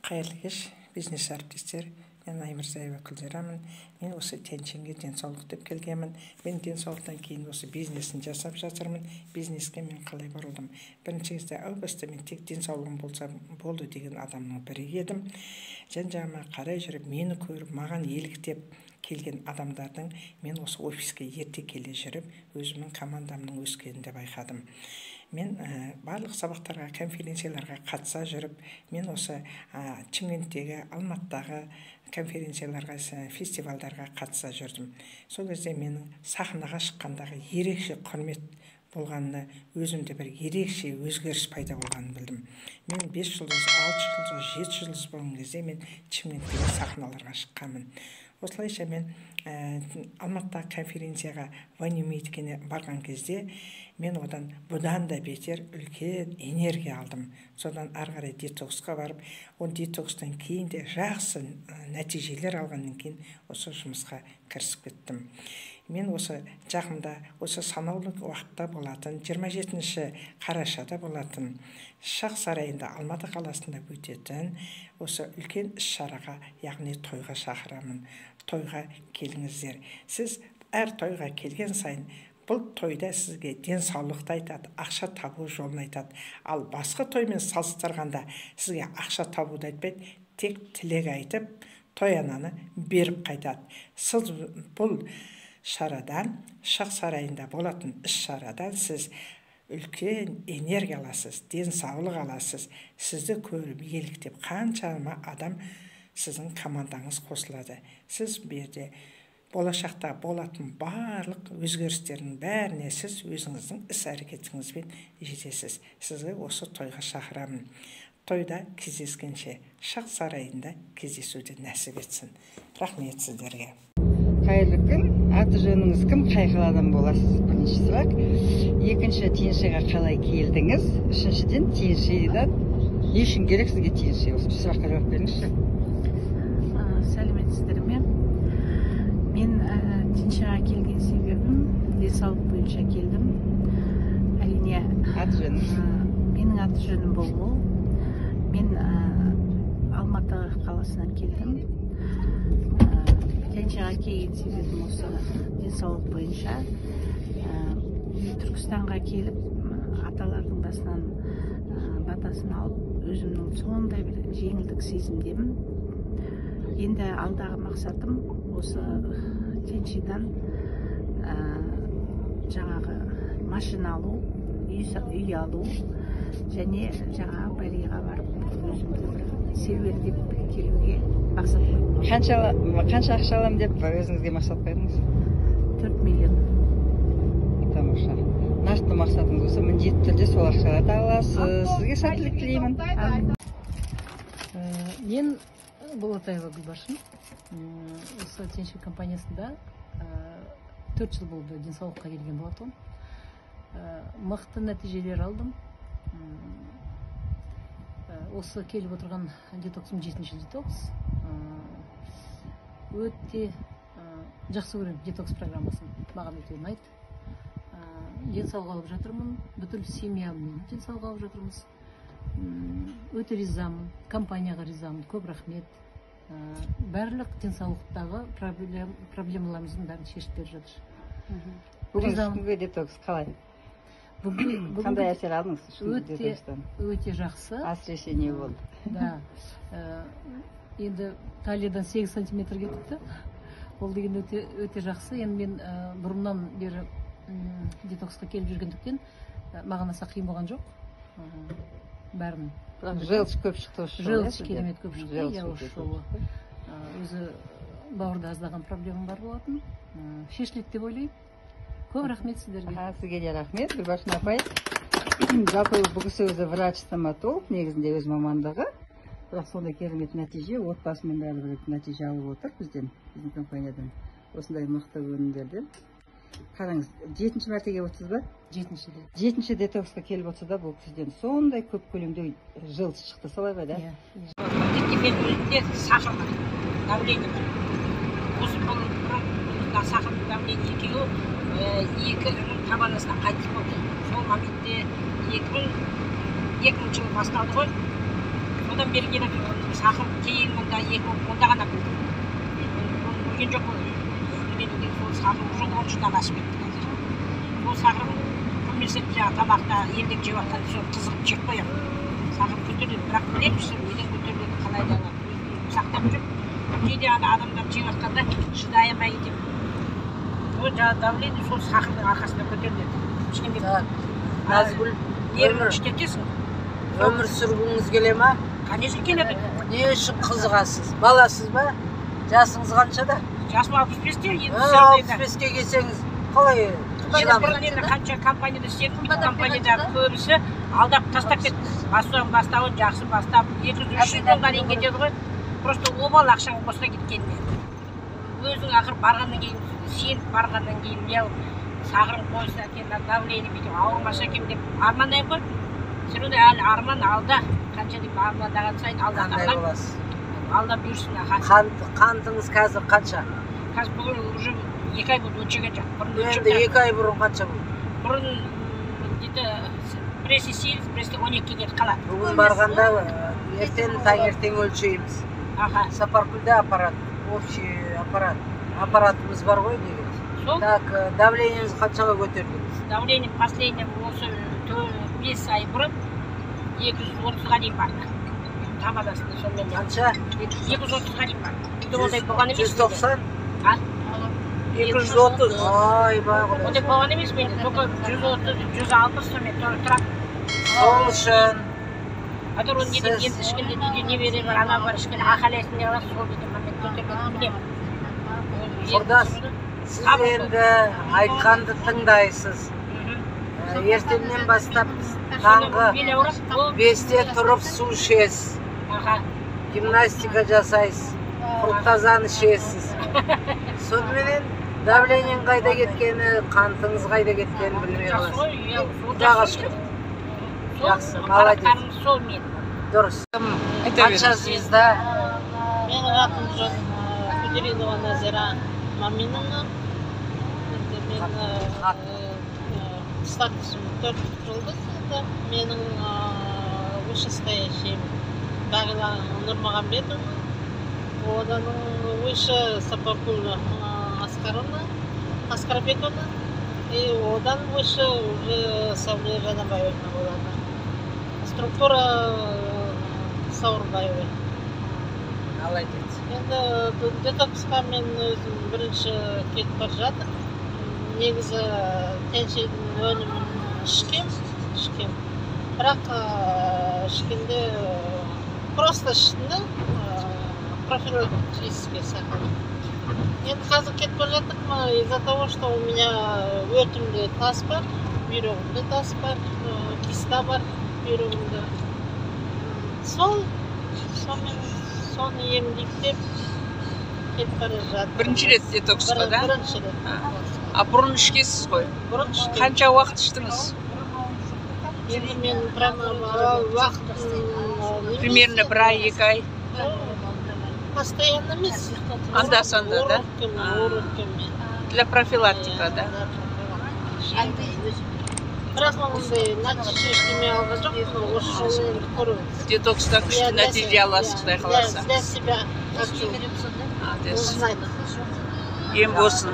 Қайырлы кеш, бизнес әріптестер! Мен Аймырзаева Күлзирамын. Мен осы Тяньшаньге денсаулық деп келгенмін. Мен денсаулықтан кейін осы бизнесін жасап жатырмын. Бизнеске мен қалай бұрылдым? Бірінші кезде, әу баста мен тек денсаулығым болса болды деген адамның бірі едім. Жан жағыма қарай жүріп, мені көріп, маған еліктеп келген адамдардың, мен осы офиске ерте келе жүріп, өзімнің командамның өскенін де байқадым. Мен барлық сабақтарға, конференцияларға қатыса жүріп, мен осы Шымкенттегі, Алматыдағы конференцияларға, фестивальдарға қатыса жүрдім. Сол кезде менің сахнаға шыққандағы ерекше құрмет болғанына, өзімде бір ерекше өзгеріс пайда болғанын білдім. Мен 5 жұлдыз, 6 жұлдыз, 7 жұлдыз болған кезде мен Шымкенттегі сахналарға шыққанмын. Осылайша мен Алматыдағы конференцияға, Ванюмейткене барған кезде мен одан бұдан да бетер үлкен энергия алдым. Содан ары қарай детоксқа барып, ол детокстан кейін де жақсы нәтижелер алғаннан кейін осы жұмысқа кірісіп кеттім. Мен осы жақында, осы санаулы уақытта болатын, 27 қарашада болатын, Шах сарайында, Алматы қаласында өтетін осы үлкен іс шараға, яғни тойға шақырамын. Тойға келіңіздер. Сіз әр тойға келген сайын, бұл тойда сізге денсаулықты айтады, ақша табу жолын айтады. Ал басқа тоймен салыстырғанда сізге ақша табуды айтпайды, тек тілек айтып, той ананы беріп қайтады. Сіз бұл шарадан, Шах сарайында болатын іс шарадан сіз үлкен энергия аласыз, денсаулық аласыз. Сізді көріп, еліктеп, қаншама адам сіздің командаңыз қосылады. Сіз бұл жерде болашақта болатын барлық өзгерістердің бәріне сіз өзіңіздің іс әрекетіңізбен жетесіз. Сізді осы тойға шақырамын. Тойда кездескенше! Шах сарайында кездесуді нәсіп етсін! Рахмет сіздерге! Қайырлы күн! Аты жөніңіз кім, қай қаладан боласыз? Бірінші сұрақ. Екінші, Тяньшиға қалай келдіңіз? Үшіншіден, Тяньшидан не үшін керек сізге Тяньши? Осы үш сұраққа жауап беріңізші. Сәлеметсіздер ме! Мен Тяньшиға келген себебім денсаулық бойынша келдім, әрине. Аты жөніңіз? Менің аты жөнім Бұлбұл. Мен Алматы қаласынан келдім. Тяньшиға келген себебім осы денсаулық бойынша. Түркістанға келіп, аталардың басынан батасын алып, өзімнің сондай бір жеңілдік сезімдемін. Енді алдағы мақсатым осы Тяньшидан жаңағы машина алу, үй алу және жаңағы Балиға барып, өзімді бір серуендеп келуге мақсат қойдым. Қанша ақша аламын деп өзіңізге мақсат қойдыңыз? 4 миллион. Тамаша! Нақты мақсатыңыз болса, міндетті түрде сол ақшаларды аласыз. Сізге сәттілік тілеймін. Мен Болатаева Гүлбаршын. Осы Тяньши компаниясында 4 жыл болды, денсаулыққа келген болатынмын. Мықты нәтижелер алдым. Осы келіп отырған детоксым жетінші детокс. Өте жақсы көремін детокс программасын, маған өте ұнайды. Денсаулық алып жатырмын, бүткіл семьяммен денсаулық алып жатырмыз. Өте ризамын, компанияға ризамын, көп рахмет. Барлық денсаулықтағы проблемаларымыздың бәрін шешіп беріп жатыр. Бүгін Ризамын. Үш күнгі детокс қалай? Бүгін Қандай әсер алдыңыз 3 күнгі детокстан? Өте жақсы. Әсіресе не болды? Да. Енді талиядан 8 сантиметр кетіпті. Ол деген өте өте жақсы. Енді мен бұрыннан бері детоксқа келіп жүргендіктен, маған аса қиын болған жоқ. Бәрін Бірақ желчь көп шықты осы жолы, иә, Желчь сізде? керемет көп шықты, Желчь иә, өте осы көп жолы. шықты. Өзі бауырда аздаған проблемам бар болатын. Шешіледі деп ойлаймын. Көп рахмет сіздерге. Аха, сізге де рахмет, Гүлбаршын апай. Жалпы бұл кісі өзі врач стоматолог негізінде өз мамандығы, бірақ сондай керемет нәтиже, отбасымен бәрі бір нәтиже алып отыр бізден, біздің компаниядан, осындай мықты өнімдерден. Қараңыз, жетінші мәрте келіп отырсыз ба? Жетінші рет. Жетінші детоксқа келіп отырса да, бұл кісіден сондай көп көлемде желчь шықты, солай ғой да? Иә. Мен өзімде сахарный давление бар. Осы бұрын мына сахарный давление екеуі, екі інім табанасынан қайтыс болды. Сол моментте 2000 жылы басталды ғой. Содан берген сахар кейін мында 2010-да ғана білдім. Мен оны білген жоқпын. Білгеннен кейін сол сахар уже 10 жылдан асып кетті қазір. Сол сахар көбінесе жаңағы тамақта елден жеп жатқанда соны қызығып жеп қоямын. Сахар көтеріледі, бірақ білемін сол неден көтеріледі, қалай да өзім сақтап жүрмін. Кейде ана адамдар жеп жатқанда шыдай алмай кетемін. Ол жаңағы давление сол сахардың арқасында көтеріледі. Кішкене Так, Назгүл, нервін өмір, күштетесің. өмір сүргіңіз келе ма? Конечно, келеді. Не үшін қызығасыз? Баласыз ба? Жасыңыз қаншада? Жасым 65-те енді. 65-ке келсеңіз, қалай Енді жылам? бұрын енді қанша компанияда істедім, компанияда көбісі алдап тастап кетті. Бастауын бастауын жақсы бастап, 200-300 мыңға дейін кетеді ғой. Просто обал ақшаң босқа кеткеніне. Өзің ақыры барғаннан кейін, сеніп барғаннан кейін, не сахарым қойса екен, давление бүйтіп ауырмаса екен деп армандаймын ғой. Все равно әлі арман алда. Қанша деп армандаған сайын алда Қандай қалған. боласыз? Алда бұйырсын, аха. Қантыңыз қазір қанша? Қазір бүгін уже 2 ай болды өлшеген жоқ. Бұрын өлшеп Енді 2 ай бұрын қанша болды? Бұрын где-то біресе 8, біресе 12-ге кетіп қалады. Бүгін барғанда ертең таңертең өлшейміз. Аха. Сапаркүлде аппарат, общий аппарат. Аппаратымыз бар ғой деген. Сол. Так, давлениеңіз қаншаға көтерілді? Давление последний осы 5 ай бұрын 230-ға дейін барды. Табанасында сонымен. Қанша? 230-ға дейін барды. Енді ондай болған емес. 190? А? 230. Ойбай, құдай. Ондай болған емес менде. Только 130, 160 сонымен тұрады. Сол үшін Әйтеуір оны неден енді ішкенде үйде немере бар, ана бар, ішкенде ақалайсың не қыласың, сол деген момент көтерген білемін. Құрдас, сіз енді айтқанды тыңдайсыз. Ертеңнен бастап таңғы Бел ауырады, ол 5-те тұрып су ішесіз, гимнастика жасайсыз, құрт ішесіз. Соныменен давлениең қайда кеткені, қантыңыз қайда кеткенін білмей Жақсы қаласыз. ғой, иә, сол. Құдайға Жақсы. шүкір. Сол Жақсы, молодец. қарақтарым сол мен. Дұрыс. Айта беріңіз. Қаншасыңызда? Менің атым жөн Кудеринова Назира Маминовна. Енді мен статусым төрт жұлдыз енді. Менің вышестоящий Бағила Нұрмағамбетовна. Одан выше Сапаркүл Аскаровна, Аскарбековна. И одан выше уже Сәуле Жанабаевна болады. Структура Сауырбаева. Молодец. Енді детоксқа мен өзім бірінші кетіп бара жатыр. Негізі Тяньшидің өнімін ішкем, бірақ ішкенде просто іштім да, профилактический сахар. Енді қазір кетіп бара жатырмын из за того, что у меня өтімде тас бар, бүйрегімде тас бар, киста бар бүйрегімде. Сол сонымен соны емдейік деп кетіп бара жатырмыз. Бірінші рет детоксқа, да? Бірінші рет. А бұрын ішкенсіз ғой? Бұрын іштім. Қанша уақыт іштіңіз? Енді мен прямо уақыт Примерно бір ай, 2 ай? Постоянно емес. Анда санда, да? Урывками. Для профилактика, да? Иә, для профилактики. Бірақ ондай нәтиже ештеме алған жоқпын осы жолы, енді көреміз. Детокста күшті Я для нәтиже аласыз, құдай иә, қаласа. Для себя хочу Молодец. узнать. Ем болсын.